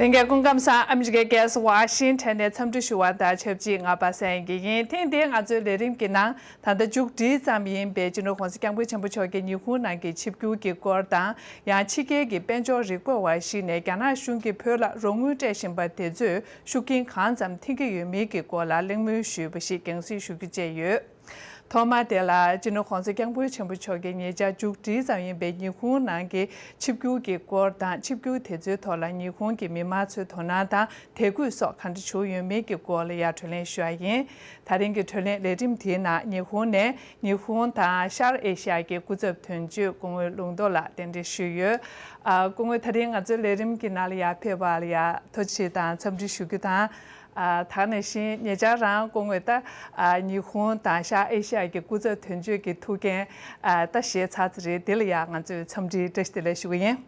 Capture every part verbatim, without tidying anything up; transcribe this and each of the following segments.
ལྷན་རྒྱས་སྐུ་ཁམས་བཟང་། ཨ་མི་རི་ཀའི་རྒྱལ་ས་ཝ་ཤིང་ཊོན་ནས་འཚམས་འདྲི་ཞུ་བ་དང་ཆབས་ཅིག་ང་པ་སངས་དགེ་ཡིན། ཐེངས་འདིའི་ང་ཚོའི་ལས་རིམ་གྱི་ནང་ད་ལྟ་མཇུག་སྒྲིལ་ཙམ་ཡིན་པའི་སྤྱི་ནོར་༸གོང་ས་༸སྐྱབས་མགོན་ཆེན་པོ་མཆོག་གིས་ཉི་ཧོང་ནང་གི་ཆིབས་བསྒྱུར་གྱི་སྐོར་དང་། ཡང་ཕྱི་རྒྱལ་གྱི་དཔལ་འབྱོར་རིག་པ་བ་ཞིག་ནས་རྒྱ་ནག་གཞུང་གིས་བོད་ལ་རོགས་དངུལ་སྤྲད་བཞིན་པ་དེ་ཚོས་ཤུགས་རྐྱེན་གང་ཙམ་ཐེབས་ཀྱི་ཡོད་མེད་ཀྱི་སྐོར་ལ་གླེང་མོལ་ཞུས་པ་ཞིག་རྒྱང་སྲིང་ཞུ་རྒྱུ་བཅས་ཡོད། ཐོག་མ་དེ་ལ་སྤྱི་ནོར་༸གོང་ས་༸སྐྱབས་མགོན་ཆེན་པོ་མཆོག་གིས་ཉེ་ཆར་མཇུག་སྒྲིལ་ཙམ་ཡིན་པའི་ཉི་ཧོང་ནང་གི་ཆིབས་བསྒྱུར་གྱི་སྐོར་དང་། ཆིབས་བསྒྱུར་དེ་ཚོའི་ཐོག་ལ་ཉི་ཧོང་གི་མི་མང་ཚོའི་དོ་སྣང་དང་དད་གུས་སོགས་ག་འདྲ་བྱུང་ཡོད་མེད་ཀྱི་སྐོར་ལ་ཡང་དྲིས་ལན་ཞུ་བ་ཡིན། ད་རིང་གི་དྲིས་ལན་ལས་རིམ་དེའི་ནང་ཉི་ཧོང་ནས་ཉི་ཧོང་དང་ཤར་ཨེ་ཤ་ཡ་གི་སྐུ་ཚབ་དོན་གཅོད་སྐུ་ངོ་ལུང་རྟོགས་ལགས་གདན་འདྲེན་ཞུས་ཡོད། ཨ། སྐུ་ངོ་ད་རིང་ང་ཚོའི་ལས་རིམ་གྱི་ནང་ལ་ཡར་ཕེབས་པ་ལ་ཡང་ཐུགས་རྗེ་ཆེ་དང་འཚམས་འདྲི་ཞུ་རྒྱུ་དང་། ཨ། ད་ག་ནང་བཞིན་ཉེ་ཆར་རང་སྐུ་ངོས་ད། ཨ། ཉི་ཧོང་དང་ཤར་ཨེ་ཤ་ཡ་གི་སྐུ་ཚབ་དོན་གཅོད་ཀྱི་ཐུགས་འགན། ཨ། ད་བཞེས་ཚར་ཚར་རེད། དེ་ལ་ཡང་ང་ཚོས་འཚམས་འདྲིའི་བཀྲ་ཤིས་བདེ་ལེགས་ཞུ་གི་ཡིན།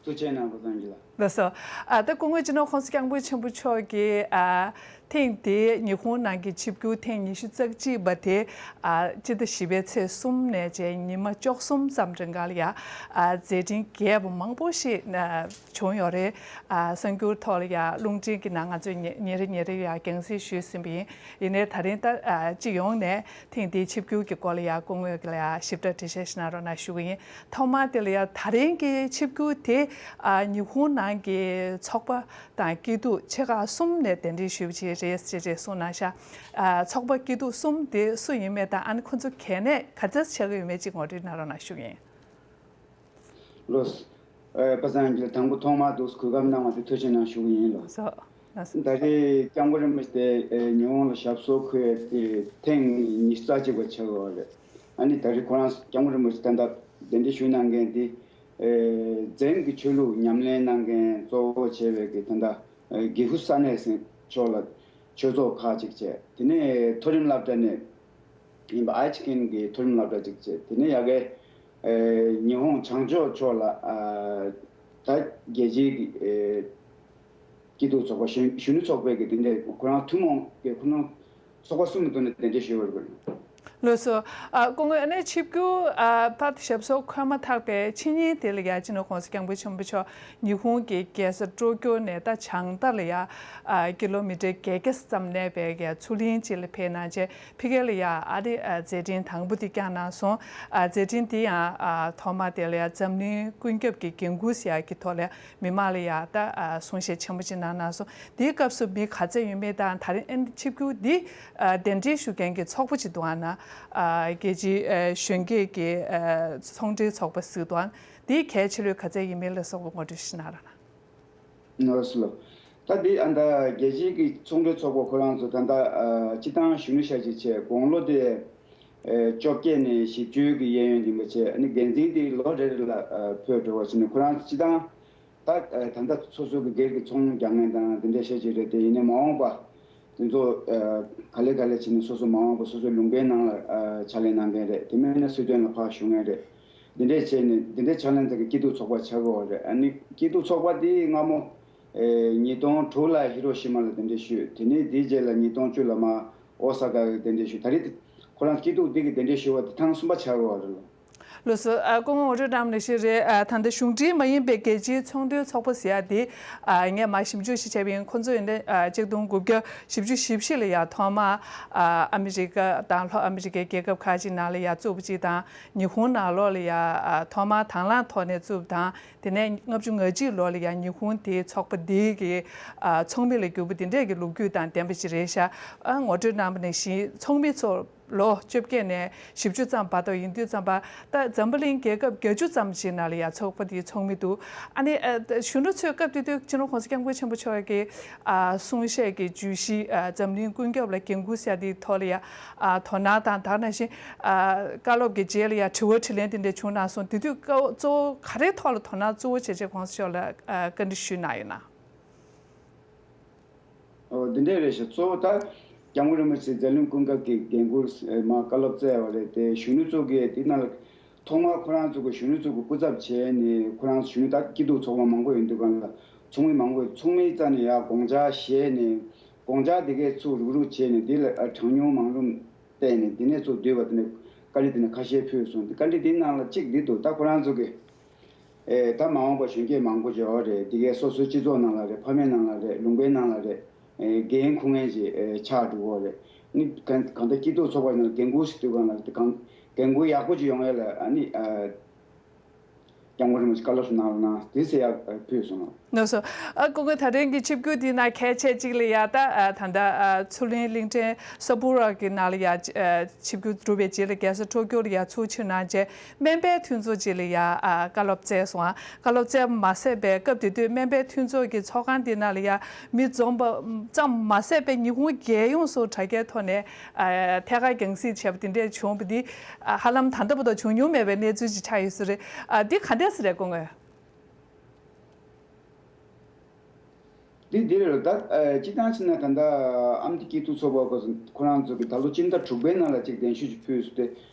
ཐུགས་རྗེ་གནང་པ་སངས་རྒྱས་ལགས། ལགས་སོ། ཨ། ད་སྐུ་ངོ་སྤྱི་ནོར་༸གོང་ས་༸སྐྱབས་མགོན་ཆེན་པོ་མཆོག་གིས། ཨ། ཐེངས་འདིའི་ཉི་ཧོང་ནང་གི་ཆིབས་བསྒྱུར་ཐེངས་ཉི་ཤུ་རྩ་གཅིག་པ་དེ། ཨ། སྤྱི་ཟླ་བཞི་པའི་ཚེས་གསུམ་ནས་བྱས་ཉི་མ་བཅུ་གསུམ་ཙམ་རིང་ག་ལ་ཡ། ཨ། མཛད་འཕྲིན་རྒྱས་པ་མང་པོ་ཞིག་ཨ། བྱུང་ཡོད་རེད། ཨ། གསར་འགྱུར་ཐོག་ལ་ཡ་རླུང་འཕྲིན་གྱི་ནང་ང་ཚོས་ཉེ་ཉེ་རེ་ཉེ་རེ་ཡ་རྒྱང་སྲིང་ཞུས་ཟིན་པ་ཡིན། ཡིན་ནའི་ད་རིང་ད། ཨ། སྤྱི་ཡོངས་ནས་ཐེངས་འདིའི་ཆིབས་བསྒྱུར་གྱི་སྐོར་ལ་ཡ་སྐུ་ངོས་ལ་ཡ་ཞིབ་ཕྲ་འགྲེལ་བཤད་ཞིག་གནང་རོགས་གནང་ཞུ་གི་ཡིན། ཐོག་མར་དེ་ལ་ཡ་ད་རིང་གི་ཆིབས་བསྒྱུར་དེ། ཨ། ཉི་ཧོང་ནང་གི་ཚོགས་པ་དང་སྐྱིད་སྡུག་ཆེ་ཁག་གསུམ་ནས་གདན་འདྲེན་ཞུས་པ་ཅིག་རེད་ཅེས་རེད་གསུངས་གནང་ཤག་ཨ། ཚོགས་པ་སྐྱིད་སྡུག་གསུམ་དེ་སུ་ཡིན་མེད་དང་། ཨ་ནི་ཁོ་ཚོ་གལ་གནད་ག་ཚོད་ཆགས་ཀྱི་ཡོད་མེད་ཅིག་ངོ་སྤྲོད་གནང་རོགས་གནང་ཞུ་གི་ཡིན། ལགས། ཨ། པ་སངས་རྒྱས་ལགས་དང་པོ་ཐོག་མར་འདུག་གོ་སྐབས་གནང་བ་དེ་ཐུགས་རྗེ་གནང་ཞུ་གི་ཡིན་ལགས། སོ། ལགས་སོ། ད་རེས་སྐྱབས་མགོན་རིན་པོ་ཆེ་དེ་ཉི་ཧོང་ལ་ཞབས་སོར་འཁོད་དེ་ཐེངས་ཉི་ཤུ་རྩ་གཅིག་པ་ཆགས་ཡོད་རེད། ཨ་ནི་ད་རེས་ཁོ་རང་སྐྱབས་མགོན་རིན་པོ་ཆེ་ད་ལྟ་གདན་འདྲེན་ཞུ་གནང་མཁན་དེ། ཨ། འཛམ་གྱི་ཆོས་ལུགས་ཉམས་ལེན་གནང་མཁན་གཙོ་བོ་བྱས་པའི་གི་ད་ལྟ་དགེ་བཤེས་ས་གནས་སེང་མཆོག་ལ་ཆོས་ཚོགས་ཁག་ཅིག་བྱས། དེ་ནས་མཐོ་རིམ་སློབ་གྲྭ་ནས་ཡིན་པ་ཨའི་ཅི་ཁན་གྱི་མཐོ་རིམ་སློབ་གྲྭ་ཅིག་བྱས། དེ་ནས་ཡ་གི། ཨ། ཉི་ཧོང་བྱང་ཕྱོགས་ཕྱོགས་ལ། ཨ། ད་རྒྱལ་སྤྱིའི་གི། ཨ། སྐྱིད་སྡུག་ཚོགས་པ་གཞོན་གཞོན་ནུ་ཚོགས་པའི་གི་དེ་འདྲའི་ཁོ་རང་ཐུན་མོང་གི་ཁོ་རང་ཚོགས་པ་གསུམ་གྱི་ཐོག་ནས་གདན་འདྲེན་ཞུས་པ་རེད། ལགས་སོ། ཨ། སྐུ་ངོ་ཨ་ནི་ཆིབས་བསྒྱུར། ཨ། ཕར་ཞབས་སོར་འཁོད་མ་ཐག་པའི་ཕྱི་ཉིན་དེ་ལ་ཡ་སྤྱི་ནོར་༸གོང་ས་༸སྐྱབས་མགོན་ཆེན་པོ་མཆོག་ཉི་ཧོང་གི་རྒྱལ་ས་ཀྲོ་ཀྱོ་ནས་ད་བྱང་མཐའ་ལ་ཡ། ཨ། ཀི་ལོ་མི་ཊར་བརྒྱད་བརྒྱ་ཙམ་གནས་པའི་གི་མཚོ་གླིང་ཅིག་ལ་ཕེབས་གནང་བྱས། ཕ་གི་ལ་ཡ་ཨ་རི། ཨ། མཛད་འཕྲིན་དང་པོ་དེ་བསྐྱངས་གནང་སོང་། ཨ། མཛད་འཕྲིན་དེ་ཡང་། ཨ། ཐོག་མ་དེ་ལ་ཡ་འཛམ་གླིང་ཀུན་ཁྱབ་ཀྱི་འགན་འཁུར་ཟེར་ཡ་གི་ཐོག་ལ་མི་མང་ལ་ཡ་ད། ཨ། གསུང་བཤད་ཆེན་པོ་ཅིག་གནང་གནང་སོང་། དེའི་སྐབས་སུ་མི་ག་ཚད་ཡོད་མེད་དང་། ད་རིང་ཨ་ནི་ཆིབས་བསྒྱུར་འདི། ཨ། གདན་འདྲེན་ཞུ་མཁན་གྱི་ཚོགས་པ་ཅིག་འདུག་ཨ་ན། ཨ། རྒྱལ་སྤྱིའི། ཨ། གཞོན་སྐྱེས་ཀྱི། ཨ། ཚོང་འབྲེལ་ཚོགས་པ་ཟེར་འདུག་ཨ། འདིའི་གལ་ཆེ་ལོས་ག་ཚད་ཡིན་མིན་ལ་སོགས་པ་ངོ་སྤྲོད་ཞིག་གནང་རོགས་གནང་། ནོར་སི་ལོ། ད་འདི་ཨ་ད་རྒྱལ་སྤྱིའི་གི་ཚོང་འབྲེལ་ཚོགས་པ་ཁོ་རང་ཚོ་ད་ལྟ་ཨ་སྤྱི་བཏང་གཞོན་ནུ་ཤ་ཅིག་བྱས། དགུང་ལོ་དེ་ཨ་བཅོ་བརྒྱད་ནས་བཞི་བཅུ་གི་གཡས་གཡོན་ཡིན་པ་བྱས། ཨ་ནི་འགན་འཛིན་དེ་ལོ་རེ་རེ་ལ་ཨ་འཕོས་འགྲོ་བ་བྱས་ནས། ཁོ་རང་ཚོ་སྤྱི་བཏང་ད་ཨ་ད་ལྟ་སོ་སོ་གི་སྒེར་གྱི་ཚོང་རྒྱག་མཁན་དང་དེ་འདྲ་ཤ་ཅིག་རེད། དེ་ཡིན་ནའི་མ་འོངས་པ་དེ་ཚོ་ཨ་ག་ལེ་ག་ལེ་བྱས་ནས་སོ་སོ་མ་འོངས་པ་སོ་སོའི་ལུང་པའི་ནང་ལ་ཨ་ཕྱག་ལས་གནང་མཁན་རེད། དེ་མིན་ན་སྲིད་དོན་ལ་ཕར་ཞུགས་མཁན་རེད། འདི་འདྲས་བྱས་ནས་འདི་འདྲས་ཕྱག་ལེན་དེ་གི་སྐྱིད་སྡུག་ཚོགས་པ་ཆགས་ཀྱི་ཡོད་རེད། ཨ་ནི་སྐྱིད་སྡུག་ཚོགས་པ་འདི་སྔ་མོ་ཨེ་ཉིས་སྟོང་དྲུག་ལ་ཧི་རོ་ཤི་མ་ལ་གདན་འདྲེན་ཞུས། དེ་ནས་དེའི་རྗེས་ལ་ཉིས་སྟོང་བཅུ་ལ་མར་ཨོ་ས་ཀ་གི་གདན་འདྲེན་ཞུས། ད་རེས་ཁོ་རང་སྐྱིད་སྡུག་འདི་གི་གདན་འདྲེན་ཞུ་བ་དེ་ཐེངས་གསུམ་པ་ཆགས་ཀྱི་ཡོད་རེད་ལོ། ལགས་སོ། ཨ་སྐུ་ངོ་ངོ་སྤྲོད་གནང་བ་ནང་བཞིན་རེད། ཨ་ད་ལྟ་གཞུང་འབྲེལ་མ་ཡིན་པའི་རྒྱལ་སྤྱིའི་ཚོང་དོན་ཚོགས་པ་ཟེར་ཡ་དེ། ཨ་ངས་མར་ཞིབ་འཇུག་ཞིག་བྱས་པ་ཡིན། ཁོང་ཚོ་ཡིན་ན་ཨ་གཅིག་སྟོང་དགུ་བརྒྱ་བཞི་བཅུ་ཞེ་བཞི་ལ་ཡ་ཐོག་མར་ཨ་ཨ་མི་རི་ཀ་དང་ལྷོ་ཨ་མི་རི་ཀའི་རྒྱལ་ཁབ་ཁག་ཅིག་ནང་ལ་ཡ་བཙུགས་པ་ཅིག་དང་། ཉི་ཧོང་ནང་ལོགས་ལ་ཡ་ཨ་ཐོག་མར་དང་བླངས་ཐོག་ནས་བཙུགས་དང་། དེ་ནས་ལྔ་བཅུ་ང་གཅིག་ལོ་ལ་ཡ་ཉི་ཧོང་དེའི་ཚོགས་པ་འདིའི་གི་ཨ་ཚོགས་མི་ལ་གྱུར་པ་འདི་འདྲས་ཀྱི་ལོ་རྒྱུས་དང་ལྡན་པ་ཅིག་རེད་ཤག་ཨ་ངོ་སྤྲོད་གནང་བ་ནང་བཞིན་ཚོགས་མི་ཚོ་ལོ་བཅོ་བརྒྱད་ནས་བཞི་བཅུ་ཙམ་བར་དུ་ཡིན་དུས་ཙམ་པ། ད་འཛམ་བུ་གླིང་རྒྱལ་ཁབ་བརྒྱད་ཅུ་ཙམ་ཞིག་ནང་ལ་ཡ་ཚོགས་པ་འདིའི་ཚོགས་མི་འདུག་ཨ་ནི་ཨ་གཞོན་ནུ་ཚོས་སྐབས་དེ་དུས་སྤྱི་ནོར་༸གོང་ས་༸སྐྱབས་མགོན་ཆེན་པོ་མཆོག་གི་ཨ་གསུང་བཤད་ཀྱི་བརྗོད་གཞི། ཨ་འཛམ་གླིང་ཀུན་ཁྱབ་ལ་འགན་འཁུར་ཟེར་ཡ་དེའི་ཐོག་ལ་ཡ་ཨ་དོ་སྣང་དང་། ད་ག་ནང་བཞིན་ཨ་བཀའ་སློབ་ཀྱི་རྗེས་ལ་ཡ་དྲི་བ་དྲིས་ལན་དེ་འདྲ་བྱུང་གནང་སོང་། དེ་དུས་བཀའ་གཙོ་བོ་ག་རེའི་ཐོག་ལ་དོ་སྣང་གཙོ་བོ་བྱས་བྱས་༸གོང་ས་མཆོག་ལ་ཨ་བཀའ་འདྲི་ཞུས་གནང་ཡོད་ན། ཨོ་འདི་འདྲས་རེད་ཤག་གཙོ་བོ་ད་༸སྐྱབས་མགོན་རིན་པོ་ཆེ་འཛམ་གླིང་ཀུན་ཁྱབ་ཀྱི་འགན་འཁུར་མར་བཀའ་སློབ་སྩལ་བ་རེད་དེ། གཞོན་ནུ་ཚོ་གིས་དེ་ནང་ལ་ཐོག་མར་ཁོ་རང་ཚོ་གི་གཞོན་ནུ་ཚོ་གི་སྐུ་ཚབ་བྱས་ནས། ཁོ་རང་གཞོན་ནུ་ད་སྐྱིད་སྡུག་ཚོགས་པ་མང་པོ་ཡོད་འདུག་ག་ལ། ཚོགས་མི་མང་པོས་ཚོགས་མིའི་རྩ་ནས་ཡར་དགོངས་འཆར་བཞེས་ནས། དགོངས་འཆར་དེ་གའི་ཚུར་རུག་རུག་བྱས་ནས་དེ་ལ་ཨ་གྲངས་ཉུང་མང་རུང་བལྟས་ནས་དེ་ནས་ཚུར་བསྡུས་པ། དེ་ནས་བཀའ་འདྲི་དེ་ནས་ཁ་ཤས་ཕུལ་སོང་། དེ་བཀའ་འདྲི་དེའི་ནང་ལ་གཅིག་འདི་འདུག་ད་ཁོ་རང་ཚོ་གི་ ཨེ་ད་མ་འོངས་པ་གཞོན་སྐྱེས་མང་པོ་ཡོད་རེད། དེ་གའི་སོ་སོའི་སྤྱི་ཚོགས་ནང་ལ་རེད། ཕ་མའི་ནང་ལ་རེད། ལུང་པའི་ནང་ལ་རེད། ཨེ་འགན་འཁུར་མཁན་ཅིག་ཨེ་ཆགས་འགྲོ་གི་རེད། ནི་གང་གང་ལྟར་སྐྱིད་སྡུག་ཚོགས་པ་ནང་འགན་འཁུར་ཞིག་དུས་གང་ལ་དེ་གང་འགན་འཁུར་ཡག་པོ་ཅིག་ཡོང་ཡ་ལ་ཨ་ནི་ཨ་སྐྱབས་མགོན་རིན་པོ་ཆེ་བཀའ་སློབ་ཞིག་གནང་རོགས་གནང་དེ་ཟེར་ཡ་ཨ་ཕུལ་སོང་ལ། ལགས་སོ། ཨ་སྐུ་ངོ་ད་རིང་གི་ཆིབས་བསྒྱུར་འདི་ན་གལ་ཆེ་གཅིག་ལ་ཡ་ད་ཨ་ད་ལྟ་ཨ་མཚོ་གླིང་གླིང་ཕྲན་ས་བུ་ར་གི་ནང་ལ་ཡ་ཨ་ཆིབས་བསྒྱུར་གྲུབ་པའི་རྗེས་ལ་རྒྱལ་ས་ཊོ་ཀྱོ་ལ་ཡ་ཚུར་ཕྱིར་གནང་རྗེས་སྨན་པའི་མཐུན་ཚོགས་ཅིག་ལ་ཡ་ཨ་བཀའ་སློབ་སྩལ་སོང་ཨ། བཀའ་སློབ་སྩལ་བ་མ་ཟད་པའི་སྐབས་དེ་དུས་སྨན་པའི་མཐུན་ཚོགས་ཀྱི་ཚོགས་ཁང་འདི་ནང་ལ་ཡ་མི་འཛོམས་པ་ཙམ་མ་ཟད་པའི་ཉི་ཧོང་རྒྱལ་ཡོངས་སུ་དྲ་རྒྱའི་ཐོག་ནས་ཨ་ཐད་ཀར་རྒྱང་སྲིང་བྱས་པ་དེ་འདྲས་བྱུང་བ་འདི་ཨ་ཧ་ལམ་ད་ལྟ་བར་དུ་བྱུང་མྱོང་མེད་པའི་གནས་ཚུལ་ཅིག་ཆགས་ཡོད་ས་རེད། ཨ་འདི་ག་འདྲས་སེ་རེད་སྐུ་ངོ། འདི་འདི་རེད་ད། ཨ་སྤྱིར་བཏང་བྱས་ན་ད་ལྟ་ཨ་མདོ་སྐྱིད་སྡུག་ཚོགས་པ་ཁོ་ཁོ་རང་ཚོ་གི་ད་ལོ་སྤྱི་ཟླ་དྲུག་པའི་ནང་ལ་ཅིག་གདན་ཞུ་ཅིག་ཕུལ་སོང་སྟེ།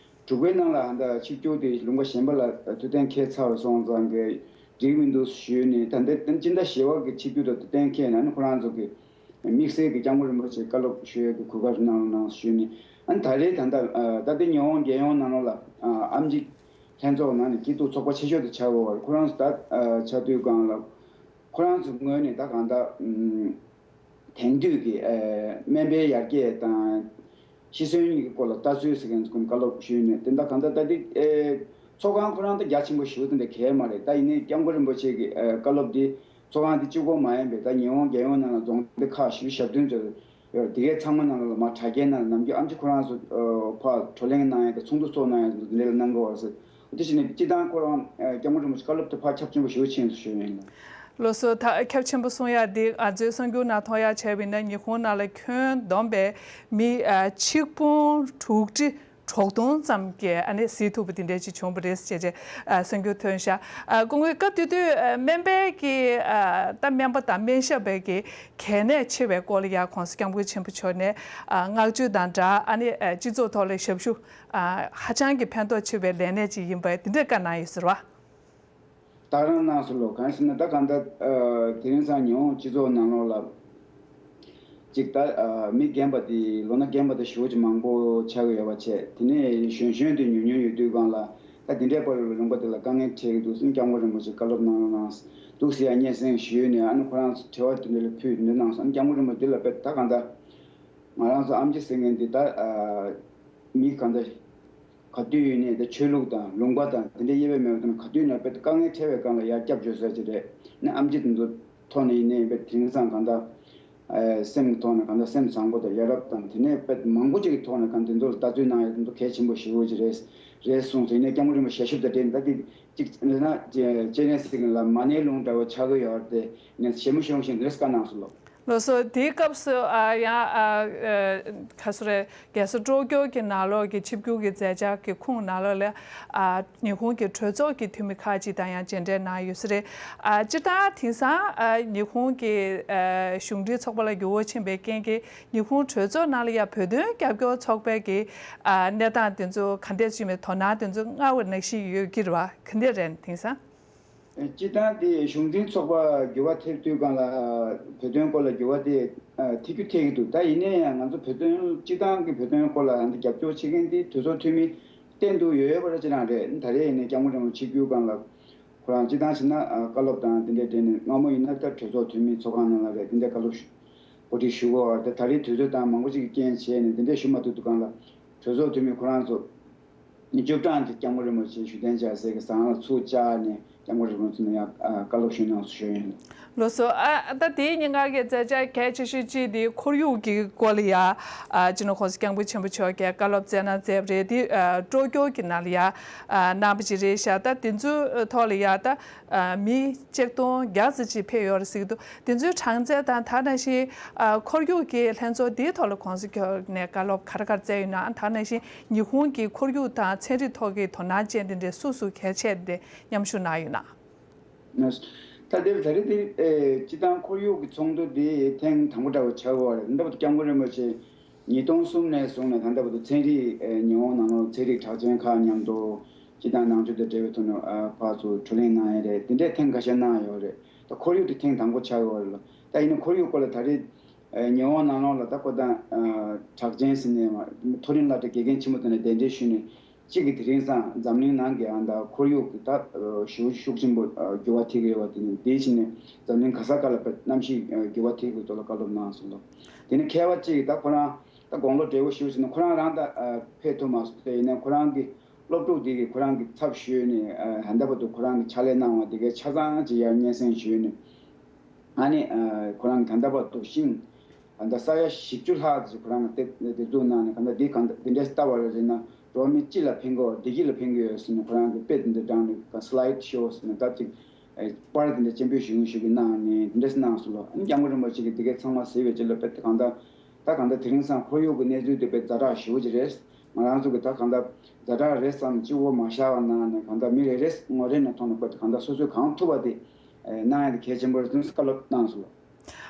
དྲུག་པའི་ནང་ལ་ད་ཆིབས་བསྒྱུར་དེ་ལུང་པ་གཞན་པ་ལ་ཐུགས་གཏན་འཁེལ་ཚར་བ་སོང་ཙང་གི་འགྲིག་མི་འདུག་ཞུས་ནས། ད་ལྟ་སྤྱི་ཟླ་བཞི་པ་གི་ཆིབས་བསྒྱུར་དུ་ཐུགས་གཏན་འཁེལ་ན་ནི་ཁོ་རང་ཚོ་གི་དམིགས་བསལ་གྱི་སྐྱབས་མགོན་རིན་པོ་ཆེ་བཀའ་སློབ་ཞུ་ཡས་ཀྱི་གོ་སྐབས་གནང་རོགས་གནང་ཞུས་ནས། ཨ་ནི་ད་རེས་ད་ལྟ་ད་ལྟའི་ཉི་ཧོང་རྒྱལ་ཡོངས་ནང་ལོགས་ལ་ཨ་ཨེམ་ཆི་ལྷན་ཚོགས་ནང་ནས་སྐྱིད་སྡུག་ཚོགས་པ་ཆེ་ཤོས་དེ་ཆགས་ཡོད་པ་རེད། ཁོ་རང་ཚོ་ད་ཨ་ཆགས་དུས་སྒང་ལ་ཁོ་རང་ཚོའི་ངོས་ནས་ད་གང་ལྟར་ཨམ་དེང་དུས་ཀྱི་ཨ་སྨན་པའི་ཡར་རྒྱས་དང་ཤི་གསོན་གཉིས་ཀྱི་སྐོར་ལ་ལྟ་ཚུལ་ཟེར་མཁན་ཚོ་ཀུན་བཀའ་སློབ་ཞུས་ནས། དེ་འདྲ་གང་ལྟར་ད་ལྟའི་ཨེ་ཚོགས་ཁང་ཁོ་རང་ད་རྒྱ་ཆེན་པོ་ཞེ་པོ་དེ་འདྲ་གང་ཡང་མ་རེད། ད་ཡིན་ནའི་སྐྱབས་མགོན་རིན་པོ་ཆེ་གི་ཨ་བཀའ་སློབ་འདི་ཚོགས་ཁང་འདི་གཅིག་པོ་མ་ཡིན་པའི་ད་ཉི་ཧོང་རྒྱལ་ཡོངས་ནང་ལ་རྫོང་སྡེ་ཁག་བཞི་བཅུ་ཞེ་བདུན་ཙམ་ཡོད་རེད། དེ་གའི་ཚང་མ་ནང་ལ་མར་དྲ་རྒྱའི་ནང་ལ་ནམ་རྒྱུན་ཨེམ་ཆི་ཁོ་རང་ཚོ་ཨ་ཕར་བགྲོ་གླེང་གནང་ཡ་དང་ཚོགས་འདུ་ཚོགས་གནང་ཡ་དེ་འདྲ་ལ་གནང་གི་ཡོད་རེད་ཟེར། དེ་བཞིན་ནས་སྤྱིར་བཏང་ཁོ་རང་ཨ་སྐྱབས་མགོན་རིན་པོ་ཆེ་བཀའ་སློབ་དེ་ཕར་ཁྱབ་ཆེན་པོ་ཞེ་པོ་ཕྱིན་སོང་ཞུ་ཡ་ཡིན། ལགས་སོ། ད་ཁྱབ་ཆེན་པོ་གསུང་ཡ་འདི་ང་ཚོའི་གསར་འགྱུར་ནང་མཐོང་ཡ་བྱས་པ་ཡིན་ན་ཉི་ཧོང་ནང་ལ་ཁྱོན་བསྡོམས་པའི་མི་ཨ་ཆིག་སྟོང་དྲུག་ཁྲི་དྲུག་སྟོང་ཙམ་གྱིས་ཨ་ནི་གཟིགས་ཐུབ་པ་དེ་འདྲ་ཅིག་བྱུང་བ་རེད་ཅེས་ཅེས་ཨ་གསར་འགྱུར་ཐོན་ཤག་ཨ་སྐུ་ངོ་སྐབས་དེ་དུས་ཨ་སྨན་པའི་གི་ཨ་ད་སྨན་པ་དང་སྨན་ཞབས་པའི་གི་གལ་གནད་ཆེ་བའི་སྐོར་ལ་ཡ་༸གོང་ས་༸སྐྱབས་མགོན་ཆེན་པོ་མཆོག་ནས་ཨ་བསྔགས་བརྗོད་དང་སྦྲགས་ཨ་ནི་ཨ་སྤྱི་ཚོགས་ཐོག་ལ་ཞབས་ཞུ་ཨ་ཧ་ཅང་གི་ཕན་ཐོགས་ཆེ་བའི་ལས་གནས་ཅིག་ཡིན་པ་དེ་འདྲ་བཀའ་གནང་ཡོད་ཟེར་བ། ད་རང་གནང་སོང་ལོ། གང་ཡིན་ཟེར་ན་ད་གང་ལྟར་ཨ་དེ་རིང་སང་ཉི་ཧོང་སྤྱི་ཚོགས་ནང་ལོགས་ལ་ཅིག་ད་ཨ་མི་རྒན་པ་དེ་ལོ་ན་རྒན་པ་དེ་ཞེ་པོ་ཅིག་མང་པོ་ཆགས་ཀྱི་ཡོད་པ་བྱས། དེ་ནས་གཞོན་གཞོན་དེ་ཉུང་ཉུང་ཡོད་དུས་སྒང་ལ་ད་དེ་འདྲའི་བར་ལ་ལུང་པ་དེ་ལ་དཀའ་ངལ་འཕྲད་ཀྱི་འདུག་ཟེར། སྐྱབས་མགོན་རིན་པོ་ཆེ་བཀའ་སློབ་གནང་རོགས་གནང་འདུག་ཟེར་ཡ་སྙན་སེང་ཞུས་ནས། ཨ་ནི་ཁོ་རང་ཚོ་དྲི་བ་དེ་འདྲ་ལ་ཕུལ་དེ་འདྲ་གནང་སོང་། ཨ་ནི་སྐྱབས་མགོན་རིན་པོ་ཆེ་འདི་ལ་དཔེ་ད་གང་ལྟར་ང་རང་ཚོ་ཨེམ་ཆི་ཟེར་མཁན་འདི་ད་ཨ་མི་གང་ལྟར་ག་དུས་ཡིན་ནའི་དེ་ཆོས་ལུགས་དང་ལུང་པ་དང་དེ་འདྲའི་དབྱེ་བ་མེད་པ་དང་། ག་དུས་ཡིན་ན་དཔེ་དཀའ་ངལ་འཕྲད་པའི་སྒང་ལ་ཡར་སྐྱབས་བཅོལ་ས་ཅིག་རེད། ནི་ཨེམ་ཆི་དེ་ཚོ་ཐོག་ནས་ཡིན་ནའི་དཔེ་དེང་སང་གང་ལྟར་ཨ་སེམས་ཀྱི་ཐོག་ནས་གང་ལྟར་སེམས་བཟང་པོ་དང་ཡ་རབས་དང་དེ་ནས་དཔེ་མང་པོ་ཅིག་གི་ཐོག་ནས་གང་དེ་ཚོ་ལ་ལྟ་ཚུལ་གནང་ཡ་དེ་ཚོ་གལ་ཆེན་པོ་ཞེ་པོ་ཅིག་རེད་རེད་གསུངས་སོང་། ཡིན་ནའི་སྐྱབས་མགོན་རིན་པོ་ཆེ་ཞབས་ཞུ་དང་འབྲེལ་ནས་ད་དེ་གཅིག་ལབ་ན་སྤྱན་རས་གཟིགས་ལ་མ་ཎི་ལུང་འདྲ་བོ་ཆགས་ཀྱི་ཡོད་རེད་དེ། ངས་ཞེ་མོ་ཞེ་མོ་ཞིག་འདི་རེས་བཀའ་གནང་སོང་ལོ། ལགས་སོ། དེའི་སྐབས་སུ་ཨ་ཡང་ཨ་ཨ་ག་སུ་རེད། རྒྱལ་ས་ཀྲོ་ཀྱོ་གི་ནང་ལོགས་ཀྱི་ཆིབས་བསྒྱུར་གྱི་མཛད་འཆར་གྱི་ཁུངས་ནང་ལོགས་ལ་ཨ་ཉི་ཧོང་གི་གྲོས་ཚོགས་ཀྱི་འཐུས་མི་ཁག་ཅིག་དང་ཡང་མཇལ་འཕྲད་གནང་ཡོད་ས་རེད། ཨ་སྤྱིར་བཏང་དེང་སང་ཨ་ཉི་ཧོང་གི་ཨ་གཞུང་འབྲེལ་ཚོགས་པ་ལ་འགྱུར་བ་ཕྱིན་པའི་རྐྱེན་གྱིས་ཉི་ཧོང་གྲོས་ཚོགས་ནང་ལ་ཡང་བོད་དོན་རྒྱབ་སྐྱོར་ཚོགས་པའི་གི་ཨ་གནས་སྟངས་དེ་ཚོ་ག་འདྲས་ཅིག་མེད་དོ་སྣང་དེ་ཚོ་སྔར་བ་ནང་བཞིན་ཡོད་ཀྱི་རེད་བ། ག་འདྲས་རེད་དེང་སང་། སྤྱིར་བཏང་དེ་གཞུང་འཛིན་ཚོགས་པ་འགྱུར་བ་ཐེབས་དུས་སྒང་ལ་བོད་དོན་སྐོར་ལ་འགྱུར་བ་དེ་ཐེབས་རྒྱུ་ཐེབས་ཀྱི་འདུག་ད་ཡིན་ན་ཡང་ང་ཚོ་བོད་དོན་སྤྱིར་བཏང་གི་བོད་དོན་སྐོར་ལ་འདི་རྒྱབ་སྐྱོར་བྱེད་མཁན་དེ་གྲོས་ཚོགས་འཐུས་མི་གཏན་དུ་ཡོད་ཡོད་པ་ར་ཅི་རང་རེད། ད་རེས་ཡིན་ནའི་སྐྱབས་མགོན་རིན་པོ་ཆེ་ཆིབས་བསྒྱུར་སྒང་ལ་ཁོ་རང་སྤྱིར་བཏང་བྱས་ན་བཀའ་སློབ་དང་དེ་འདྲའི་སྒྲས་ནས་སྔ་མོ་ཡིན་ན་ད་གྲོས་ཚོགས་འཐུས་མི་ཚོགས་ཁང་ནང་ལ་རེད། དེ་འདྲའི་བཀའ་སློབ་གོ་སྒྲིག་ཞུ་གི་ཡོད་རེད། ད་རེས་དུས་ཚོད་དང་མང་པོ་ཅིག་གི་རྐྱེན་བྱས་ནས་དེ་འདྲའི་ཞུ་མ་ཐུབ་དུས་སྒང་ལ་གྲོས་ཚོགས་འཐུས་མི་ཁོ་རང་ཚོ། ནི་བཅུ་གྲངས་ཀྱིས་སྐྱབས་མགོན་རིན་པོ་ཆེ་བཞུགས་གདན་འཇགས་སའི་གི་ཟངས་ལ་ཚུར་བཅར་ནས་སྐྱབས་མགོན་རིན་པོ་ཆེ་ལ་ཡང་ཨ་བཀའ་སློབ་ཞུས་གནང་སོང་ཞུ་ཡིན། ལགས་སོ། ཨ་ད་དེའི་ཉིན་གང་གི་མཛད་འཆར་གལ་ཆེ་ཤོས་གཅིག་དེ་ཁོར་ཡུག་གི་སྐོར་ལ་ཡ་ཨ་སྤྱི་ནོར་༸གོང་ས་༸སྐྱབས་མགོན་ཆེན་པོ་མཆོག་གིས་བཀའ་སློབ་སྩལ་གནང་མཛད་པ་རེད། དེ་ཨ་ཀྲོ་ཀྱོ་གི་ནང་ལ་ཡ་ཨ་གནང་བ་ཅིག་རེད་ཤག་ད་དེ་ཚོའི་ཐོག་ལ་ཡ་ད་ཨ་མི་ཆིག་སྟོང་བརྒྱ་ཙམ་ཅིག་ཕེབས་ཡོད་རེད་ཟེར་གྱི་འདུག་དེ་ཚོའི་གྲངས་ཚད་དང་ད་ནང་བཞིན་ཨ་ཁོར་ཡུག་གི་ལྷན་ཚོགས་འདིའི་ཐོག་ལ་༸གོང་ས་མཆོག་ནས་བཀའ་སློབ་ག་རེ་ག་རེ་སྩལ་ཡོད་ན། ཨ་ད་ནང་བཞིན་ཉི་ཧོང་གི་ཁོར་ཡུག་དང་ཚན་རིག་ཐོག་གི་དོ་སྣང་ཅན་དེ་འདྲའི་སུ་སུ་གལ་ཆེ་དེ་མཉམ་ཞུགས་གནང་ཡོད་ན། ད་དེར་ད་རེས་དེ་ཨེ་སྤྱི་བཏང་ཁོར་ཡུག་གི་ཚོགས་འདུ་དེ་ཐེངས་དང་པོ་འདྲ་བོ་ཆགས་ཡོད་རེད། ད་ལྟ་བར་དུ་སྐྱབས་མགོན་རིན་པོ་ཆེ་ཉིས་སྟོང་གསུམ་ནས་བཟུང་ནས་ད་ལྟ་བར་དུ་ཚན་རིག་ཨེ་ཉི་ཧོང་ནང་ལོགས་ཚན་རིག་གྲགས་ཅན་ཁག་མཉམ་དུ་སྤྱི་བཏང་ནང་ཆོས་དང་འབྲེལ་བའི་ཐོག་ནས་ཨ་ཕར་ཚུར་བགྲོ་གླེང་གནང་ཡ་རེད། དེ་འདྲས་ཐེངས་ཁ་ཤས་གནང་ཡོད་རེད། ད་ཁོར་ཡུག་དེ་ཐེངས་དང་པོ་ཆགས་ཡོད་རེད་ལ། ད་ཡིན་ན་ཁོར་ཡུག་སྐོར་ལ་ད་རེས་ཨེ་ཉི་ཧོང་ནང་ལོགས་ལ་ད་ཁོ་དང་ཨ་གྲགས་ཅན་ཟེར་ནས་མཐོ་རིམ་བསླབ་གྲྭའི་དགེ་རྒན་ཆེན་མོ་དེ་ནས་གདན་འདྲེན་ཞུས་ནས་ གཅིག་གིས་དེ་རིང་སང་འཛམ་གླིང་ནང་གི་ཨ་ད་ཁོར་ཡུག་གི་ད་ཞེ་པོ་ཤུགས་ཆེན་པོ་འགྱུར་བ་ཐེབས་ཀྱི་ཡོད་པ་དེ་ནི། དེའི་ཕྱིར་ནས་འཛམ་གླིང་ག་ས་ག་ལ་གནམ་གཤིས་འགྱུར་བ་ཐེབས་ཀྱི་ཐོག་ལ་བཀའ་སློབ་གནང་སོང་ལ། དེ་ནི་མཁས་པ་གཅིག་གིས་ད་ཁོ་རང་ད་དགུང་ལོ་བགྲེས་པོ་ཞེ་པོ་ཅིག་ནས་ཁོ་རང་རང་ད་ཕེབས་ཐུབ་མ་སོང་། དེ་ཡིན་ན་ཁོ་རང་གི་སློབ་ཕྲུག་དེ་གིས་ཁོ་རང་གི་ཚབ་ཞུས་ནས་ད་ལྟ་བར་དུ་ཁོ་རང་གི་ཕྱག་ལས་གནང་བ་དེ་གའི་ཆ་ཚང་ཅིག་ཡར་སྙན་སེང་ཞུས་ནས། ཨ་ནི་ཁོ་རང་གི་ད་ལྟ་བར་དུ་ཤིང་ད་ལྟ་ས་ཡ་བཞི་བཅུ་ལྷག་ཙམ་ཁོ་རང་གིས་དེབ་དེབ་བཙུགས་གནང་ནས། གང་ལྟར་འདི་གང་འདི་འདྲའི་ལྟ་བ་རེ་རེ་ན་འགྲོ་བ་མི་སྤྱི་ལ་ཕན་གྱི་ཡོད། བདེ་སྐྱིད་ལ་ཕན་གྱི་ཡོད་ཟེར་ནས་ཁོ་རང་གིས་དཔེ་འདི་འདྲ་དྲངས་ནས་སི་ལའིཌ་ཤོ་ཟེར་ནས་ད་ཅིག་པར་འདི་འདྲ་སྤྱན་འབུལ་ཞུ་ཞུ་གི་གནང་ནས་འདི་འདྲ་གནང་སོང་ལ། ཨ་ནི་སྐྱབས་མགོན་རིན་པོ་ཆེ་གིས་འདི་གའི་ཚང་མ་གཟིགས་པའི་རྗེས་ལ་དཔེ་གང་ལྟར་ད་གང་ལྟར་དེ་རིང་སང་ཁོར་ཡུག་གི་གནས་ཚུལ་དེ་དཔེ་ཛ་དྲག་ཞེ་པོ་ཅིག་རེད། ང་རང་ཚོ་གིས་ད་གང་ལྟར་ཛ་དྲག་རེད་བསམ་གཅིག་པོ་མ་བཞག་པ་གནང་ནས། གང་ལྟར་མི་རེ་རེས་ངོ་རེ་ནས་ཐོག་ནས་དཔེ་གང་ལྟར་སོ་སོས་གང་ཐུབ་པ་དེ་གནང་ཡ་དེ་གལ་ཆེན་པོ་རེད་ཟེར་ནས་བཀའ་སློབ་གནང་སོང་ལ།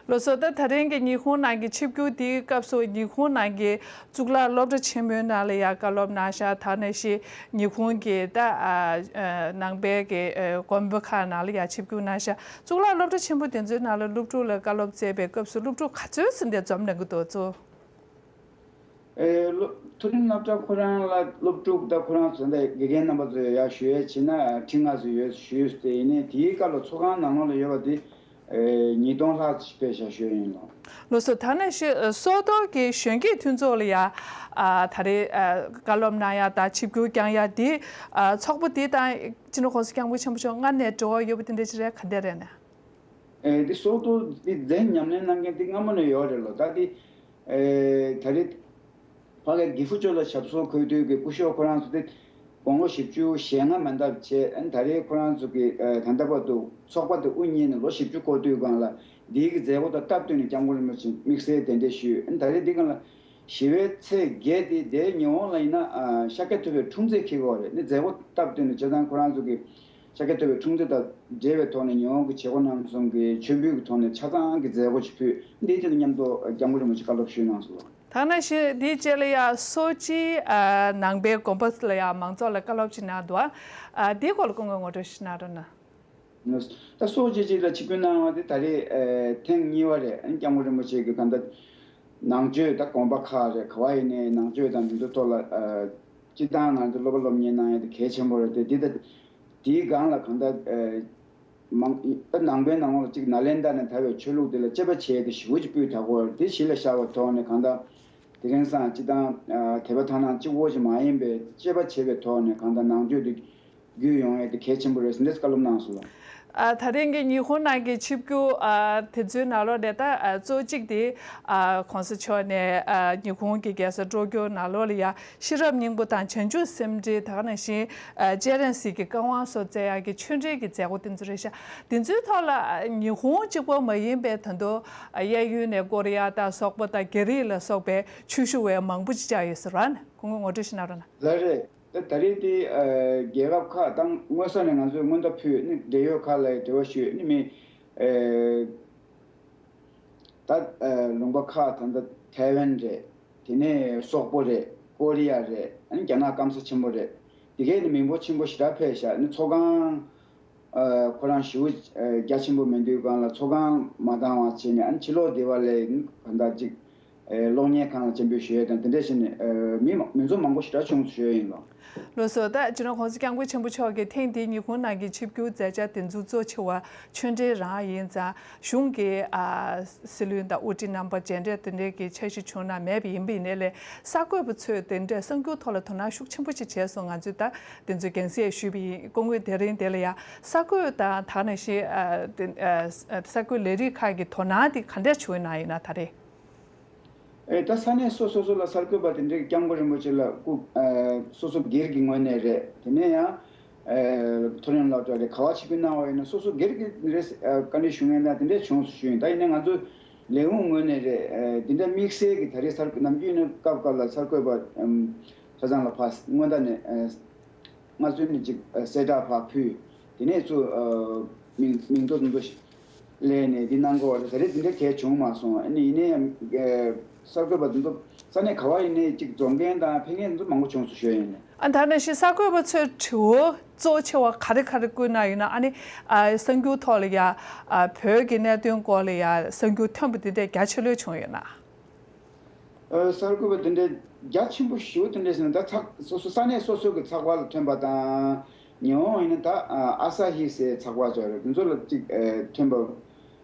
ལགས་སོ། ད་ད་རིང་གི་ཉི་ཧོང་ནང་གི་ཆིབས་བསྒྱུར་འདིའི་སྐབས་སུ་ཉི་ཧོང་ནང་གི་གཙུག་ལག་སློབ་གྲྭ་ཆེན་མོའི་ནང་ལ་ཡང་བཀའ་སློབ་གནང་ཤག་ད་ནང་བཞིན་ཉི་ཧོང་གི་ད་ཨ་ཨ་ནང་པའི་གི་ཨ་དགོན་པ་ཁག་ནང་ལ་ཡང་ཆིབས་བསྒྱུར་གནང་ཤག་གཙུག་ལག་སློབ་གྲྭ་ཆེན་པོ་དེ་ཚོའི་ནང་ལ་སློབ་ཕྲུག་ལ་བཀའ་སློབ་སྩལ་བའི་སྐབས་སུ་སློབ་ཕྲུག་ག་ཚོད་ཙམ་དེ་འཛོམས་གནང་གི་འདུག་ཚོ། ཨེ་སློབ་མཐོ་རིམ་སློབ་གྲྭ་ཁོ་རང་ལ་སློབ་ཕྲུག་དང་ཁོ་རང་ཚོ་འདི་དགེ་རྒན་རྣམ་པ་ཚོས་ཡར་ཞུ་ཡས་བྱས་ན་ཁྲི་ལྔ་ཙམ་ཡོད་ཞུས་ཏེ། ཡིན་ནའི་དེའི་སྐབས་ལ་ཚོགས་ཁང་ནང་ལོགས་ལ་ཡོད་པ་དེ་ཨེ་ཉིས་སྟོང་ལྷག་ཙམ་ཕེབས་ཤག་ཞུ་ཡིན་ལོ། ལགས་སོ། ད་ནང་བཞིན་ཨ་སོག་ཐོག་གི་གཞོན་སྐྱེས་མཐུན་ཚོགས་ལ་ཡང་ཨ་ད་རེས་ཨ་བཀའ་སློབ་གནང་ཡ་དང་ཆིབས་བསྒྱུར་བསྐྱངས་ཡ་དེ་ཨ་ཚོགས་པ་དེ་དང་སྤྱི་ནོར་༸གོང་ས་༸སྐྱབས་མགོན་ཆེན་པོ་མཆོག་སྔར་ནས་འབྲེལ་བ་ཡོད་པ་དེ་འདྲ་ཅིག་རེད། ག་འདྲ་རེད་ན། ཨེ་འདི་སོག་ཐོག་འདི་མཛད་ཉམས་ལེན་གནང་མཁན་འདི་སྔ་མོ་ནས་ཡོད་རེད་ལོ། ད་འདི་ཨེ་ད་རེས་ཕ་གི་དགེ་ཕུ་ཆོས་ལ་ཞབས་སོར་འཁོད་དུས་ཀྱི་སྐུ་ཞབས་ཁོ་རང་ཚོ་འདི་དགུང་ལོ་བཞི་བཅུ་ཞེ་ལྔ་མན་འདབས་བྱས། ཨ་ནི་ད་རེས་ཁོ་རང་ཚོ་གི་ཨེ་ད་ལྟ་བར་དུ་ཚོགས་པ་འདི་དབུ་བརྙེས་ནས་ལོ་བཞི་བཅུ་འཁོར་དུས་སྒང་ལ་འདིའི་གི་མཛད་སྒོ་དང་སྟབས་བསྟུན་ནས་སྐྱབས་མགོན་རིན་པོ་ཆེ་དམིགས་བསལ་གདན་འདྲེན་ཞུས། ཨ་ནི་ད་རེས་འདི་སྒང་ལ་ཞི་བའི་ཚེས་བརྒྱད་དེ་དེའི་ཉི་ཧོང་ལ་ཡིན་ན་ཨ་ཤཱཀྱ་ཐུབ་པའི་འཁྲུངས་ཚེས་འཁེལ་གྱི་ཡོད་རེད། ནི་མཛད་སྒོ་སྟབས་བསྟུན་ནས་བྱས་ཙང་ཁོ་རང་ཚོ་གི་ཤཱཀྱ་ཐུབ་པའི་འཁྲུངས་ཚེས་དང་འབྲེལ་བའི་ཐོག་ནས་ཉི་ཧོང་གི་བྱེད་སྒོ་རྣམ་གསུམ་གྱི་མཆོད་འབུལ་གྱི་ཐོག་ནས་ཆ་ཚང་གི་མཛད་སྒོ་ཅིག་ཕུལ། འདིའི་དེ་དང་མཉམ་དུ་སྐྱབས་མགོན་རིན་པོ་ཆེ་བཀའ་སློབ་ཞུས་གནང་སོང་། ད་ནང་བཞིན་འདིའི་རྗེས་ལ་ཡང་སོ་སོའི་ཨ་ནང་པའི་དགོན་པ་ལ་ཡང་མང་ཚོགས་ལ་བཀའ་སློབ་ཅིག་གནང་འདུག་ཨ་འདིའི་སྐོར་ལ་སྐུ་ངོ་ངོ་སྤྲོད་ཞིག་གནང་རོགས་གནང་། ད་སོ་སོ་གཅིག་གཅིག་ལ་ཆིབས་བསྒྱུར་གནང་བ་དེ་ད་རེས་ཨ་ཐེངས་གཉིས་པ་རེད། ཨ་ནི་སྐྱབས་མགོན་རིན་པོ་ཆེ་གི་གང་ལྟར་ནང་ཆོས་དང་དགོན་པ་ཁག་རེད། ག་བ་ཡིན་ནའི་ནང་ཆོས་དང་འདི་ཚོ་ཐོག་ལ་ཨ་སྤྱིར་བཏང་ང་ཚོ་སློབ་པ་སློབ་གཉེར་གནང་ཡ་དེ་གལ་ཆེན་པོ་རེད་དེ། འདི་ད་དེའི་སྒང་ལ་གང་ལྟར་ཨ་མང་ད་ནང་པའི་ནང་ལོགས་ལ་གཅིག་ནཱ་ལེནྡྲ་ནས་དར་བའི་ཆོས་ལུགས་དེ་ལ་དཔྱད་པ་བྱས་ཏེ་ཞེ་པོ་ཅིག་སྤུས་དག་པོ་རེད། དེ་གཞི་ལ་བཞག་པའི་ཐོག་ནས་གང་ལྟར་དེ་རིང་སང་སྤྱིར་བཏང་ཨ་དད་པ་དག་སྣང་གཅིག་པོ་ཞིག་མ་ཡིན་པའི་དཔྱད་པ་བྱས་པའི་ཐོག་ནས་གང་ལྟར་ནང་ཆོས་དེ་རྒྱུས་ཡོང་ཡས་དེ་གལ་ཆེན་པོ་རེད་ཟེར་འདྲ་བཀའ་སློབ་གནང་སོང་ལ། ཨ་ད་རིང་གི་ཉི་ཧོང་ནང་གི་ཆིབས་བསྒྱུར་ཨ་དེ་ཚོའི་ནང་ལོགས་ནས་ད་ཨ་གཙོ་གཅིག་དེ་ཨ་གོང་ས་མཆོག་ནས་ཨ་ཉི་ཧོང་གི་རྒྱལ་ས་ཀྲོ་ཀྱོ་ནང་ལོགས་ལ་ཡ་ཤེས་རབ་སྙིང་པོ་དང་བྱང་ཆུབ་སེམས་འགྲེལ་ད་ག་ནང་བཞིན་ཨ་སྤྱན་རས་གཟིགས་ཀྱི་བཀའ་དབང་སོགས་སྩལ་ཡག་གི་ཆོས་འབྲེལ་གྱི་མཛད་སྒོ་དེ་ཚོ་རེད་ཤག་དེ་ཚོའི་ཐོག་ལ་ཨ་ཉི་ཧོང་གཅིག་པོ་མ་ཡིན་པའི་ད་དུང་ཨ་གཡས་གཡོན་ནས་ཀོ་རི་ཡ་དང་སོག་པོ་དང་རྒྱ་རིགས་ལ་སོགས་པའི་ཆོས་ཞུ་བ་མང་པོ་ཅིག་བཅར་ཡོད་ཟེར་བ་ནི་སྐུ་ངོ་ངོ་སྤྲོད་ཞིག་གནང་རོགས་གནང་། ལགས་རེད། ད་ད་རེས་དེ་ཨ་རྒྱལ་ཁབ་ཁག་དང་སྔོན་ས་ནས་ང་ཚོས་སྔོན་བརྡ་ཕུལ་ནས་འབྲེལ་ཡོད་ཁག་ལ་འབྲེལ་བ་ཞུས་ནས་མི་ཨ་ད་ཨ་ལུང་པ་ཁག་ད་ལྟ་ཐའེ་ཝན་རེད། དེ་ནས་སོག་པོ་རེད། ཀོ་རི་ཡ་རེད། ཨ་ནི་རྒྱ་ནག་སྐམ་ས་ཆེན་པོ་རེད། དེ་གས་ནི་མི་འབོར་ཆེན་པོ་ཞེ་དྲག་ཕེབས་ཤག་ནི་ཚོགས་ཁང་ཨ་ཁོ་རང་ཞེ་པོ་ཨ་རྒྱ་ཆེན་པོ་མེད་དུས་སྒང་ལ་ཚོགས་ཁང་མ་འདང་བ་བྱས་ནས། ཨ་ནི་ཕྱི་ལོགས་སྡེ་བ་ལས་གང་ལྟར་ཅིག་ཨེ་གློག་བརྙན་ཁང་ལ་སྤྱན་འབུལ་ཞུ་ཡས་དང་དེ་འདྲ་བྱས་ནས་ཨེ་མི་མང་མི་ཚོགས་མང་པོ་ཞེ་དྲག་བྱུང་སོང་ཞུ་ཡས་ཡིན་ལགས། ལགས་སོ། ད་སྤྱི་ནོར་༸གོང་ས་༸སྐྱབས་མགོན་ཆེན་པོ་མཆོག་གིས་ཐེངས་འདིའི་ཉི་ཧོང་ནང་གི་ཆིབས་བསྒྱུར་མཛད་འཆར་དེ་ཚོ་གཙོ་ཆེ་བ་ཆོས་འབྲེལ་རང་ཡིན་ཙང་གཞུང་གི་ཨ་སྲིད་བློན་དང་དབུ་ཁྲིད་རྣམ་པ་མཇལ་འཕྲད་དེ་འདྲའི་གི་འཆར་གཞི་བྱུང་ན་མེད་པ་ཡིན་པ་ཡིན་ནའི་ལས་གསར་འགོད་པ་ཚོས་དེ་འདྲའི་གསར་འགྱུར་ཐོག་ལ་དོ་སྣང་ཤུགས་ཆེན་པོ་ཅིག་བྱས་སོང་། ང་ཚོས་ད་དེ་ཚོ་རྒྱང་སྲིང་ཞུས་པ་ཡིན། སྐུ་ངོས་དེ་རིང་དེ་ལ་ཡ་གསར་འགོད་དང་ད་ག་ནང་བཞིན་ཨ་དེ་ཨ་གསར་འགོད་ལས་རིགས་ཁག་གི་དོ་སྣང་དེ་ག་འདྲ་བྱུང་ཡོད་ན་ཡིན་ན་ད་རེས། ཨེ་ད་ས་གནས་སོ་སོ་སོ་ལ་གསར་འགོད་པ་དེ་འདྲའི་སྐྱབས་མགོན་རིན་པོ་ཆེ་ལ་སྐུ་ཨེ་སོ་སོ་སྒེར་གྱི་ངོས་ནས་རེད། དེ་ནས་ཡང་ཨེ་མཐོ་རིམ་སློབ་གྲྭ་རེད། ག་བ་ཆིབས་བསྒྱུར་གནང་བ་ཡིན་ན་སོ་སོ་སྒེར་གྱི་རེད། ཨེ་བཀའ་འདྲི་ཞུ་མཁན་དང་དེ་འདྲ་བྱུང་སོང་ཞུ་ཡིན། ད་ཡིན་ན་ང་ཚོ་ལས་ཁུངས་ངོས་ནས་རེད། ཨེ་དེ་འདྲ་དམིགས་བསལ་གྱི་ད་རེས་གསར་ནམ་རྒྱུན་ནས་སྐབས་སྐབས་ལ་གསར་འགོད་པ་ཨམ་ཆ་ཚང་ལ་ཕར་སྔོན་བརྡ་ནས་ཨེ་སྔར་སྲོལ་ནས་ཅིག་གསལ་བསྒྲགས་ཕར་ཕུལ། དེ་ནས་ཚུར་མིང་མིང་ཐོ་ཐུང་ཐུང་ཞིག་ལས་ནས་འདི་གནང་དགོས་པ་རེད། ད་རེས་འདི་འདྲ་གལ་བྱུང་མ་སོང་། ཨ་ནི་ཡིན་ནའི་གསར་འགོད་པ་འདི་ཚོ་ས་གནས་ག་བ་ཡིན་ནའི་ཅིག་འཛོམས་མཁན་དང་ཕེབས་མཁན་འདི་ཚོ་མང་པོ་བྱུང་སོང་ཞུ་ཡ་ཡིན། ཨ་ད་ནང་བཞིན་གསར་འགོད་པ་ཚོས་དྲི་བ་གཙོ་ཆེ་བ་ག་རེ་ག་རེ་བཀོད་གནང་ཡོད་ན། ཨ་ནི་ཨ་གསར་འགྱུར་ཐོག་ལ་ཡ་ཨ་བོད་ཀྱི་གནད་དོན་སྐོར་ལ་ཡ་གསར་འགྱུར་ཐོན་པ་འདི་འདྲ་རྒྱ་ཆེ་ལོས་བྱུང་ཡོད་ན། ཨ་གསར་འགོད་པ་དེ་འདྲ་ རྒྱ་ཆེན་པོ་ཞེ་པོ་དེ་འདྲས་ཟེར་ན། ད་ཚགས་སོ་སོ་ས་གནས་སོ་སོ་གི་ཚགས་པར་ལ་ཐོན་པ་དང་། ཉི་ཧོང་ཡིན་ན་ད་ཨ་ས་ཧི་ཟེར་ཚགས་པར་ཅིག་ཡོད་རེད། དེ་ཚོ་ལ་ཅིག་ཨ་ཐོན་པ་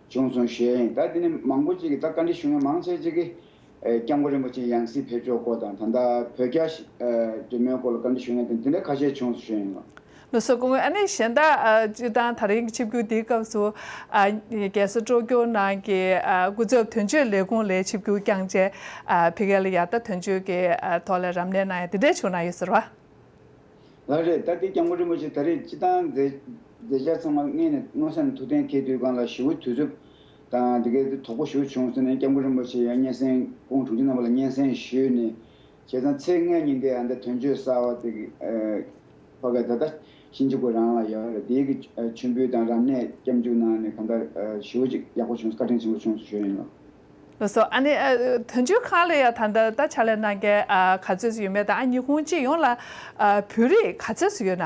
བྱུང་སོང་ཞུ་ཡ་ཡིན། ད་དེ་ནི་མང་པོ་ཅིག་གིས། ད་བཀའ་འདྲི་ཞུ་མཁན་མང་ཆེ་ཅིག་གིས་ཨ་སྐྱབས་མགོན་རིན་པོ་ཆེའི་ཡང་སྲིད་ཕེབས་ཕྱོགས་སྐོར་དང་། ད་ལྟ་བོད་རྒྱ་ཨ་འབྲེལ་མོལ་སྐོར་ལ་བཀའ་འདྲི་ཞུ་མཁན་དེ་འདི་འདྲ་ཁ་ཤས་བྱུང་སོང་ཞུ་ཡ་ཡིན་ལགས། ལགས་སོ། སྐུ་ངོ། ཨ་ནི་གཞན་དག་ཨ་སྤྱིར་བཏང་ད་རིང་གི་ཆིབས་བསྒྱུར་འདིའི་སྐབས་སུ་ཨ་རྒྱལ་ས་ཊོ་ཀྱོ་ནང་གི་ཨ་སྐུ་ཚབ་དོན་གཅོད་ལས་ཁུངས་ལ་ཆིབས་བསྒྱུར་བསྐྱངས་བྱས། ཨ་ཕ་གི་ལ་ཡ་ད་དོན་གཅོད་ཀྱི་ཨ་ཐོག་ལ་རབ་གནས་གནང་ཡ་དེ་འདྲ་བྱུང་གནང་ཡོད་ཟེར་བ། ལགས་རེད། ད་ལྟའི་སྐྱབས་མགོན་རིན་པོ་ཆེ་ད་རེས་སྤྱིར་བཏང་མཛད་མཛད་འཆར་ཚང་མ་སྔོན་ནས་མངོན་གསལ་ནས་ཐུགས་གཏན་འཁེལ་དུས་སྒང་ལ་ཞེ་པོ་དུས་ཚོད་དང་དེ་གའི་དོགས་པ་ཞེ་པོ་བྱུང་སོང་ནས། སྐྱབས་མགོན་རིན་པོ་ཆེ་ཡང་སྙན་སེང་སྐུ་ངོ་དྲུང་ཆེ་རྣམ་པ་ལ་སྙན་སེང་ཞུས་ནས། བྱས་ཙང་ཚེས་ལྔ་ཉིན་དེ་ཨ་འདི་དོན་གཅོད་གསར་པ་དེ་གི་ཨ་ཕ་གི་ད་ལྟ་ཤིན་ཅུ་ཀུ་རང་ལ་ཡོད་རེད། དེའི་གི་ཨ་མཆོད་འབུལ་དང་རབ་གནས་སྐྱབས་འཇུག་གནང་ནས། གང་ལྟར་ཨ་ཞེ་པོ་ཅིག་ཡག་པོ་བྱུང་སོང་། བཀའ་དྲིན་ཆེན་པོ་བྱུང་སོང་ཞུ་ཡ་ཡིན་ལགས། ལགས་སོ། ཨ་ནི་ཨ་དོན་གཅོད་ཁང་ལ་ཡ་ད་ལྟ་ད་ཕྱག་ལས་གནང་མཁན་ཨ་ག་ཚོད་ཙམ་ཡོད་མེད་དང་། ཨ་ཉི་ཧོང་སྤྱི་ཡོངས་ལ་ཨ་བོད་རིགས་ག་ཚོད་ཙམ་ཡོད་ན།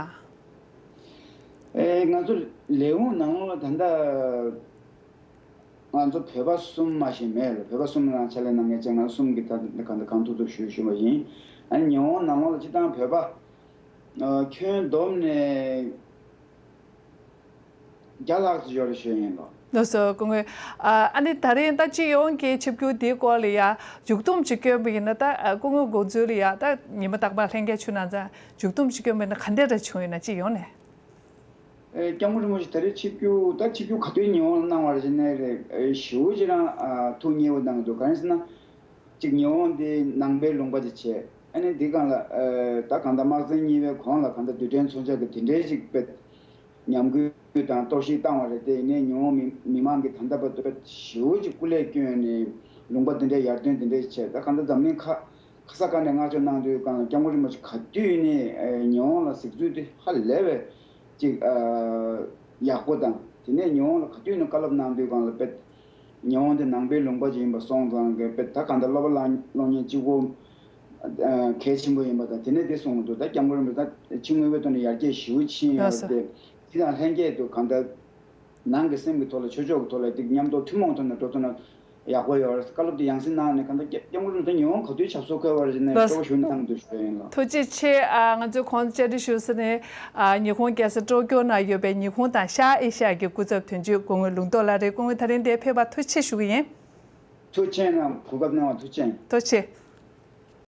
ཨེ་ང་ཚོ་ལས་ཁུངས་ནང་ལོགས་ལ་ད་ལྟ་ང་ཚོ་བོད་པ་གསུམ་མ་ཞིག་མེད་ལ། བོད་པ་གསུམ་རང་ཕྱག་ལས་གནང་མཁན་བྱས། ང་ཚོ་གསུམ་གྱིས་ད་ལྟ་གང་ལྟར་གང་ཐུབ་ཐུབ་ཞུ་ཞུ་བ་ཡིན། ཨ་ནི་ཉི་ཧོང་ནང་ལོགས་ལ་སྤྱིར་བཏང་བོད་པ་ཨ་ཁྱོན་བསྡོམས་ནས་བརྒྱ་ལྷག་ཙམ་ཡོད་རེད་ཞུ་ཡ་ཡིན་ལགས། ལགས་སོ། སྐུ་ངོ། ཨ་ཨ་ནི་ད་རིང་ད་སྤྱི་ཡོངས་ཀྱི་ཆིབས་བསྒྱུར་འདིའི་སྐོར་ལ་ཡ་མཇུག་སྡོམ་ཅིག་བསྐྱོན་པ་ཡིན་ན། ད་ཨ་སྐུ་ངོ་འགོ་འཛིན་ལ་ཡ་ད་ཉི་མ་རྟག་པར་ལྷན་རྒྱས་བྱུང་ན་ཙང་། མཇུག་སྡོམ་ཅིག་བསྐྱོན་པ་ཡིན་ན་ག་འདྲ་འདྲ་བྱུང་ཡོད་ན། སྤྱི་ཡོངས་ནས། ཨེ་སྐྱབས་མགོན་རིན་པོ་ཆེ་ད་རེས་ཆིབས་བསྒྱུར། ད་ཆིབས་བསྒྱུར་ག་དུས་ཉི་ཧོང་ལ་གནང་བ་རེད་ཟེར་ན་རེད། ཨེ་ཞེ་པོ་ཅིག་རང་ཨ་ཐུགས་མཉེས་པོ་གནང་གི་འདུག་གང་ཡིན་ཟེར་ན། གཅིག་ཉི་ཧོང་འདི་ནང་པའི་ལུང་པ་ཅིག་བྱས། ཨ་ནི་འདི་སྒང་ལ་ཨེ་ད་གང་ལྟར་དམག་ཆེན་གཉིས་པའི་གོང་ལ་གང་ལྟར་རྡུལ་ཕྲན་མཚོན་ཆ་གི་དེ་འདྲའི་ཅིག་དཔེ་ཉམས་རྒུད་དང་གཏོར་བཤིག་བཏང་བ་རེད། དེ་ཡིན་ནའི་ཉི་ཧོང་མི་མི་མང་གིས་ད་ལྟ་བར་དུ་ཞེ་པོ་ཅིག་སྐུ་ལས་བསྐྱོན་ནས་ལུང་པ་འདི་འདྲའི་ཡར་ཐོན་འདི་འདྲའི་བྱས། ད་གང་ལྟར་འཛམ་གླིང་ཁ་ཁ་ས་ག་ནས་བསྔགས་བརྗོད་གནང་དུས་སྒང་ལ། སྐྱབས་མགོན་རིན་པོ་ཆེ་ག་དུས་ནས་ཨེ་ཉི་ཧོང་ལ་གཟིགས་ཚུལ་དེ་ཧ་ལས་པའི་ཅིག་ཨ་ཡག་པོ་དང་། དེ་ནས་ཉི་ཧོང་ལ་ག་དུས་ནས་བཀའ་སློབ་གནང་དུས་སྒང་ལ་དཔེ་ཉི་ཧོང་དེ་ནང་པའི་ལུང་པ་ཅིག་ཡིན་པ་སོང་ཙང་གི་དཔེ་ད་གང་ལྟར་སློབ་པ་སློབ་གཉེར་གཅིག་པོ་ཨ་གལ་ཆེན་པོ་ཡིན་པ་དང་། དེ་ནས་དེ་གསུངས་འདུག་ད་སྐྱབས་མགོན་རིན་པོ་ཆེ་ད་ཕྱི་དངོས་པོའི་ཐོག་ནས་ཡར་རྒྱས་ཞེ་པོ་ཕྱིན་ཡོད་རེད་དེ། དེ་དང་ལྷན་རྒྱས་དུ་གང་ལྟར་ནང་གི་སེམས་ཀྱི་ཐོག་ལ་ཆོས་ཕྱོགས་ཀྱི་ཐོག་ལ་དེ་མཉམ་དུ་ཐུན་མོང་ཐོག་ནས་འགྲོ་ཐུབ་ན་ཡག་པོ་ཡོད་རེད། བཀའ་སློབ་དེ་ཡང་སེ་གནང་ནས། གང་ལྟར་སྐྱབས་སྐྱབས་མགོན་རིན་པོ་ཆེ་ད་ཉི་ཧོང་ག་དུས་ཆབ་སྲིད་འཁོད་པ་རེད་ཟེར་ནས་ལགས། སྤྲོ་པོ་ཞུ་གནང་འདུག་ཞུ་ཡ་ཡིན་ལགས། ཐུགས་རྗེ་ཆེ། ཨ་ང་ཚོས་ཁོང་བཅར་འདྲི་ཞུ་ས་ནས་ཨ་ཉི་ཧོང་རྒྱལ་ས་ཀྲོ་ཀྱོ་ན་ཡོད་པའི་ཉི་ཧོང་དང་ཤར་ཨེ་ཤ་ཡ་གི་སྐུ་ཚབ་དོན་གཅོད་སྐུ་ངོ་ལུང་རྟོགས་ལགས་རེད། སྐུ་ངོ་ད་རིང་འདིར་ཕེབས་པར་ཐུགས་རྗེ་ཆེ་ཞུ་གི་ཡིན། ཐུགས་རྗེ་ཆེ་གནང་། གོ་སྐབས་གནང་བར་ཐུགས་རྗེ་ཆེ། ཐུགས་རྗེ་ཆེ།